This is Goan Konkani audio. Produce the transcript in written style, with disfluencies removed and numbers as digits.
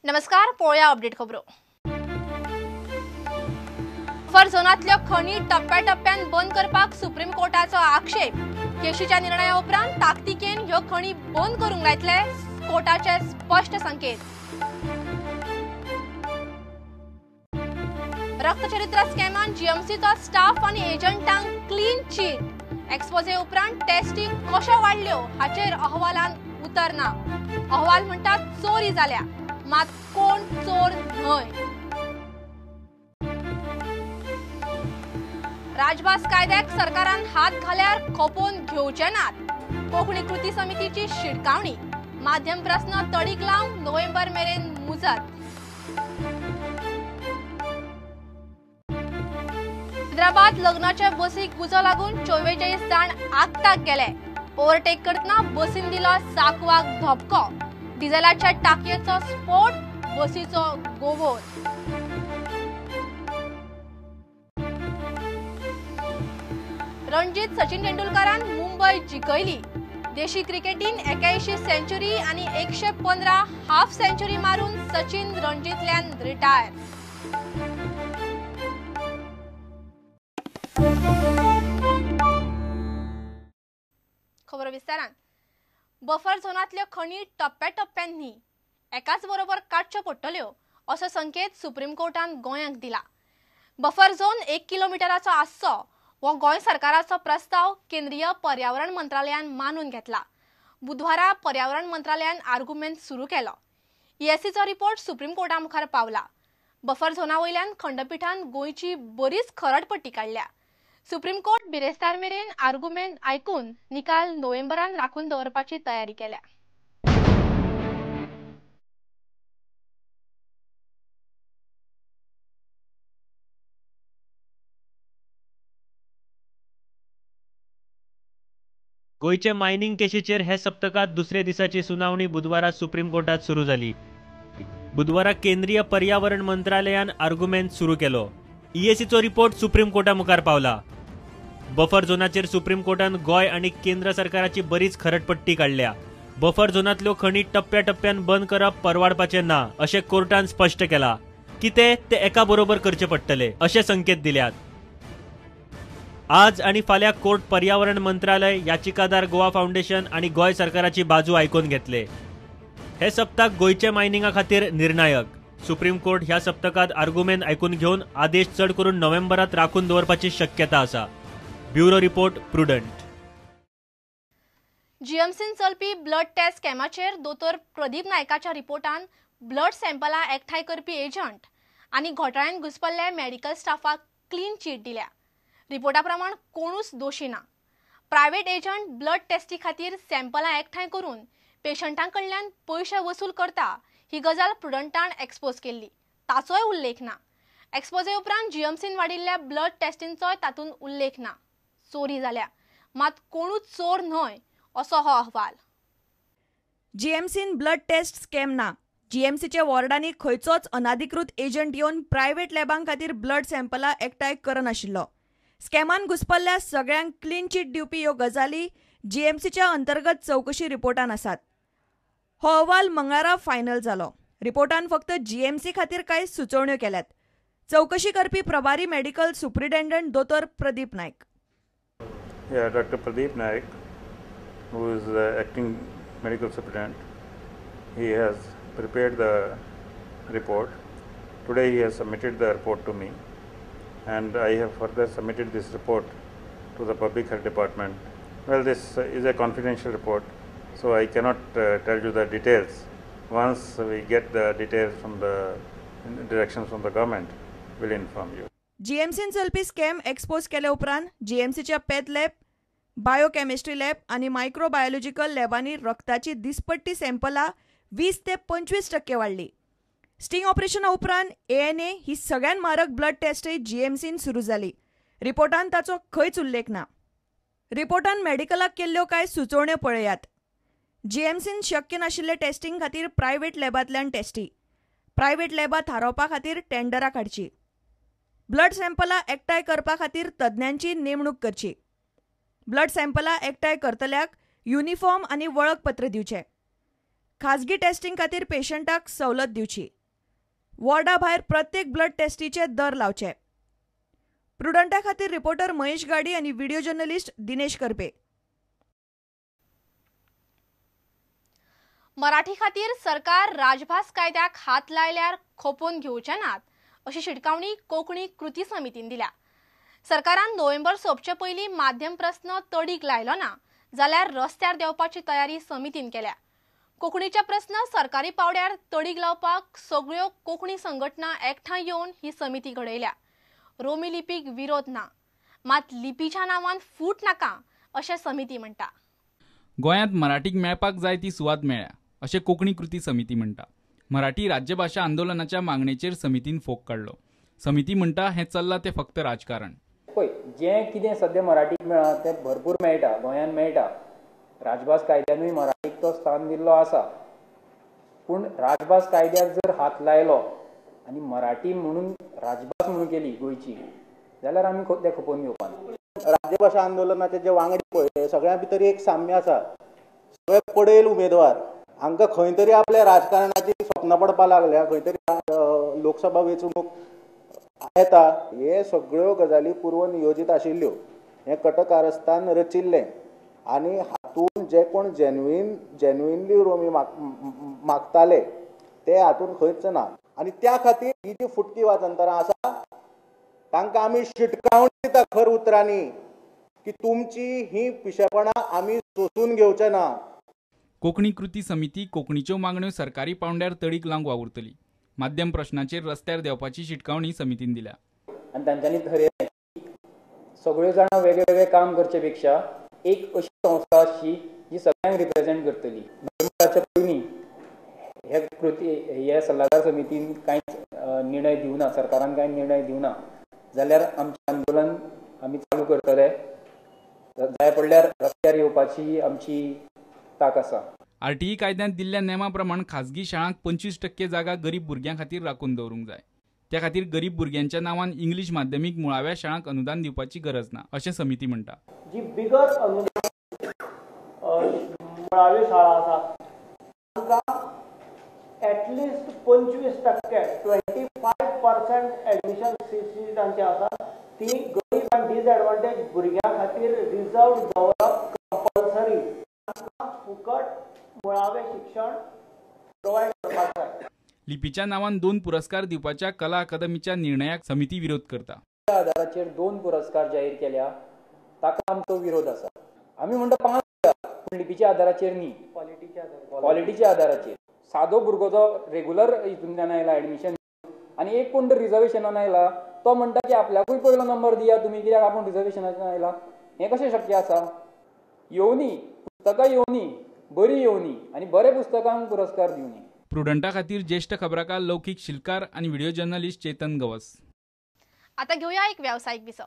नमस्कार, पळोवया अपडेट खबरो. बफर झोनांतल्यो खणी टप्प्याटप्प्यान बंद करपाक सुप्रीम कोर्टाचो आक्षेप. केशीच्या निर्णया उपरांत ताकतिकेन ह्यो खणी बंद करूंक लायतले कोर्टाचे स्पश्ट संकेत. रक्तचरित्र स्कॅमान जीएमसीचो स्टाफ आनी एजंटांक क्लीन चीट. एक्सपोजे उपरांत टेस्टी कशो वाडल्यो हाचेर अहवालान उतर ना. अहवाल म्हणटा चोरी जाल्या, मात कोण चोर न्हय. राजभास कायद्याक सरकारान हात घाल्यार खपोवन घेवचे नात. कोंकणी कृती समितीची शिटकावणी. माध्यम प्रस्न तडीक लावंक नोव्हेंबर मेरेन मुजत. हैदराबाद लग्नाच्या बसीक उजो लागून 44 जाण आगताक गेले. ओव्हरटेक करतना बसीन दिलो साकवाक धपको. डिझेलाच्या टाकयेचो स्फोट, बसीचो गोबोर. रणजीत सचिन तेंडुलकरान मुंबय जिखयली. देशी क्रिकेटीन 81 सेंचुरी आनी 115 हाफ सेंचुरी मारून सचिन रणजीतल्यान रिटायर. खबर विस्तारान. बफर झोनांतल्यो खणी टप्प्याटप्प्यान न्ही, एकाच बरोबर काडच्यो पडटल्यो असो संकेत सुप्रीम कोर्टान गोंयांक दिला. बफर झोन 1 किलोमिटराचो आसचो हो गोंय सरकाराचो प्रस्ताव केंद्रीय पर्यावरण मंत्रालयान मानून घेतला. बुधवारा पर्यावरण मंत्रालयान आर्ग्युमेंट सुरू केलो. ईएससीचो रिपोर्ट सुप्रीम कोर्टा मुखार पावला. बफर झोना वयल्यान खंडपीठान गोंयची बरीच खरडपट्टी काडल्या. सुप्रीम कोर्ट बिरेस्तार मेरेन आर्ग्युमेंट आयकून निकाल नोव्हेंबरान राखून दवरपाची तयारी केल्या. गोंयचे मायनिंग केशीचेर हे सप्तकांत दुसरे दिसाची सुनावणी बुधवारा सुप्रीम कोर्टात सुरू जाली. बुधवारा केंद्रीय पर्यावरण मंत्रालयान आर्ग्युमेंट सुरू केलो. ईएसीचो रिपोर्ट सुप्रीम कोर्टा मुखार पावला. बफर झोनाचेर सुप्रीम कोर्टान गोंय आनी केंद्र सरकाराची बरीच खरटपट्टी काडल्या. बफर झोनांतल्यो खणी टप्प्याटप्प्यान बंद करप परवाडपाचें ना अशें कोर्टान स्पश्ट केला. कितें ते एका बरोबर करचे पडटले अशे संकेत दिल्यात. आज आनी फाल्यां कोर्ट पर्यावरण मंत्रालय, याचिकादार गोवा फाउंडेशन आनी गोंय सरकाराची बाजू आयकून घेतले. हे सप्तक गोंयचे मायनिंगा खातीर निर्णायक. सुप्रीम कोर्ट ह्या सप्तकांत आर्ग्युमेंट आयकून घेवन आदेश चड करून नोव्हेंबरात राखून दवरपाची शक्यता आसा. Bureau report, Prudent. जीएमसीन चलपी ब्लड टेस्ट स्कॅमाचेर दोतोर प्रदीप नायकाच्या रिपोर्टान ब्लड सॅम्पलां एकठांय करपी एजंट आनी घोटाळ्यान घुसपल्ल्या मेडिकल स्टाफाक क्लीन चीट दिल्या. रिपोर्टा प्रमाण कोणूच दोशी ना. प्रायव्हेट एजंट ब्लड टेस्टी खातीर सॅम्पलां एकठांय करून पेशंटां कडल्यान पयशे वसूल करता ही गजाल प्रुडंटान एक्सपोज केल्ली, ताचोय उल्लेख ना. एक्सपोजे उपरांत जीएमसीन वाडिल्ल्या ब्लड टेस्टींचोय तातूंत उल्लेख ना. चोरी जाल्या, मात कोणूच चोर न्हय असो हो अहवाल. जीएमसीन ब्लड टेस्ट स्कॅम ना. जीएमसीच्या वॉर्डांनी खंयचोच अनाधिकृत एजंट येवन प्रायव्हेट लॅबां खातीर ब्लड सॅम्पलां एकठांय करनाशिल्लो. स्कॅमान घुसपल्ल्या सगळ्यांक क्लीन चीट दिवपी ह्यो गजाली जीएमसीच्या अंतर्गत चवकशी रिपोर्टान आसात. हो अहवाल मंगळारा फायनल जालो. रिपोर्टान फक्त जीएमसी खातीर कांय सुचोवण्यो केल्यात. चवकशी करपी प्रभारी मेडिकल सुप्रिटेंडंट दोतोर Pradeep Naik. Doctor Pradeep Naik, who is the acting medical superintendent, he has prepared the report. Today he has submitted the report to me, and I have further submitted this report to the Public Health Department. Well, this is a confidential report, so I cannot tell you the details. Once we get the details from the directions from the government, we'll inform you. जीएमसीन चलपी स्कॅम एक्सपोज केले उपरांत जीएमसीच्या पॅथ लॅब, बायोकेमिस्ट्री लॅब आनी मायक्रोबायोलॉजिकल लॅबांनी रक्ताची दिसपट्टी सॅम्पलां 20 ते 25% वाडली. स्टिंग ऑपरेशना उपरांत एएनए ही सगळ्यात मारक ब्लड टेस्टय जीएमसीन सुरू जाली. रिपोर्टान ताचो खंयच उल्लेख ना. रिपोर्टान मेडिकलाक केल्ल्यो कांय सुचोवण्यो पळयात. जीएमसीन शक्य नाशिल्ले टेस्टिंग खातीर प्रायव्हेट लॅबांतल्यान टेस्टी, प्रायव्हेट लॅबां थारावपा खातीर टेंडरां काडची, ब्लड सॅम्पलां एकठांय करपा खातीर तज्ञांची नेमणूक करची, ब्लड सॅम्पलां एकठांय करतल्याक युनिफॉर्म आनी वळखपत्र दिवचें, खाजगी टेस्टिंग खातीर पेशंटाक सवलत दिवची. वॉर्डा भायर प्रत्येक ब्लड टेस्टीचे दर लावचे. प्रुडंटा खातीर रिपोर्टर महेश गाडी आनी व्हिडिओ जर्नलिस्ट दिनेश करपे. मराठी खातीर सरकार राजभास कायद्याक हात लायल्यार खोपून घेवचे नात अशी शिटकावणी कोंकणी कृती समितीन दिल्या. सरकारान नोव्हेंबर सोंपचे पयलीं माध्यम प्रस्न तडीक लायलो ना जाल्यार रस्त्यार देंवपाची तयारी समितीन केल्या. कोंकणीचे प्रस्न सरकारी पावड्यार तडीक लावपाक सगळ्यो कोंकणी संघटना एकठांय येवन ही समिती घडयल्या. रोमी लिपीक विरोध ना, मात लिपीच्या नांवान फूट नाका अशें समिती म्हणटा. गोंयांत मराठीक मेळपाक जाय ती सुवात मेळ्ळ्या अशें कोंकणी कृती समिती म्हणटा. मराठी राज्यभाशा आंदोलनाच्या मागणेचेर समितीन फोग काडलो. समिती म्हणटा हें चल्लां तें फक्त राजकारण. पळय, जें कितें सद्या मराठीक मेळ्ळां तें भरपूर मेळटा, गोंयांत मेळटा. राजभास कायद्यानूय मराठीक तो स्थान दिल्लो आसा. पूण राजभास कायद्याक जर हात लायलो आनी मराठी म्हणून राजभास म्हणून केली गोंयची जाल्यार आमी तें खपोवन घेवपाना. राज्यभाशा आंदोलनाचे जे वांगडी पळय सगळ्यां भितर एक साम्य आसा, सगळे पडेल उमेदवार. हांकां खंय तरी आपल्या राजकारणाची स्वप्नां पडपाक लागल्या, खंय तरी लोकसभा वेंचणूक येता. हे सगळ्यो गजाली पूर्वनियोजीत आशिल्ल्यो, हें कटकारस्थान रचिल्लें आनी हातूंत जे कोण जेन्युइनली रोमी मागताले ते हातूंत खंयच ना. आनी त्या खातीर ही जी फुटकी वाजंतरां आसा तांकां आमी शिटकावणी दिता खर उतरांनी की तुमची ही पिशेपणां आमी सोसून घेवचे ना. कोंकणी कृती समिती कोंकणीच्यो मागण्यो सरकारी पावंड्यार तडीक लावंक वावुरतली. माध्यम प्रश्नाचेर रस्त्यार देंवपाची शिटकावणी समितीन दिल्या. आनी तांच्यांनी थरयलें सगळ्यो जाणां वेगळे वेगळे काम करचे पेक्षा एक अशी संस्था आसची जी सगळ्यांक रिप्रेझेंट करतली. नोव्हेंबराच्या पयलीं हे कृती हे सल्लागार समितीन कांयच निर्णय दिवना, सरकारान कांय निर्णय दिवना जाल्यार आमचें आंदोलन आमी चालू करतले. जाय पडल्यार रस्त्यार येवपाची आमची ताक आसा. आरटीई कायद्यांत दिल्ल्या नेमा प्रमाण खाजगी शाळांक 25% जागा गरीब भुरग्यां खातीर राखून दवरूंक जाय. त्या खातीर गरीब भुरग्यांच्या नांवान इंग्लीश माध्यमीक मुळाव्या शाळांक अनुदान दिवपाची गरज ना अशें समिती म्हणटा. जी बिगर अनुदान मुळाव्यो शाळा आसा तांकां एटलिस्ट 25% 25% एडमिशन सीट तांची आसा ती गरीब आनी डिसएडवांटेज भुरग्यां खातीर रिजर्व दवरप कंपल्सरी. तांकां फुकट मुळावें शिक्षण प्रोवायड करपाक जाय. लिपीच्या नांवान 2 पुरस्कार दिवपाच्या कला अकादमीच्या निर्णयाक समिती विरोध करता. त्या आधाराचेर 2 पुरस्कार जाहीर केल्या ताका आमचो विरोध आसा. आमी म्हणटा 5, पूण लिपीच्या आधाराचेर न्ही, क्वॉलिटीच्या आधाराचेर. सादो भुरगो जो रेगुलर हितूंतल्यान आयला एडमिशन आनी एक कोण रिजर्वेशनान आयला तो म्हणटा की आपल्याकूय पयलो नंबर दिया तुमी, कित्याक आपूण रिजर्वेशनाच्यान आयला. हें कशें शक्य आसा? येवनी पुस्तकां येवनी, बरी येवनी आनी बरे पुस्तकांक पुरस्कार दिवनी. प्रुडंटा खातीर ज्येष्ठ खबराकार लौकीक शिलकार आनी व्हिडिओ जर्नलिस्ट चेतन गवस. आता घेऊया एक व्यावसायिक विसव.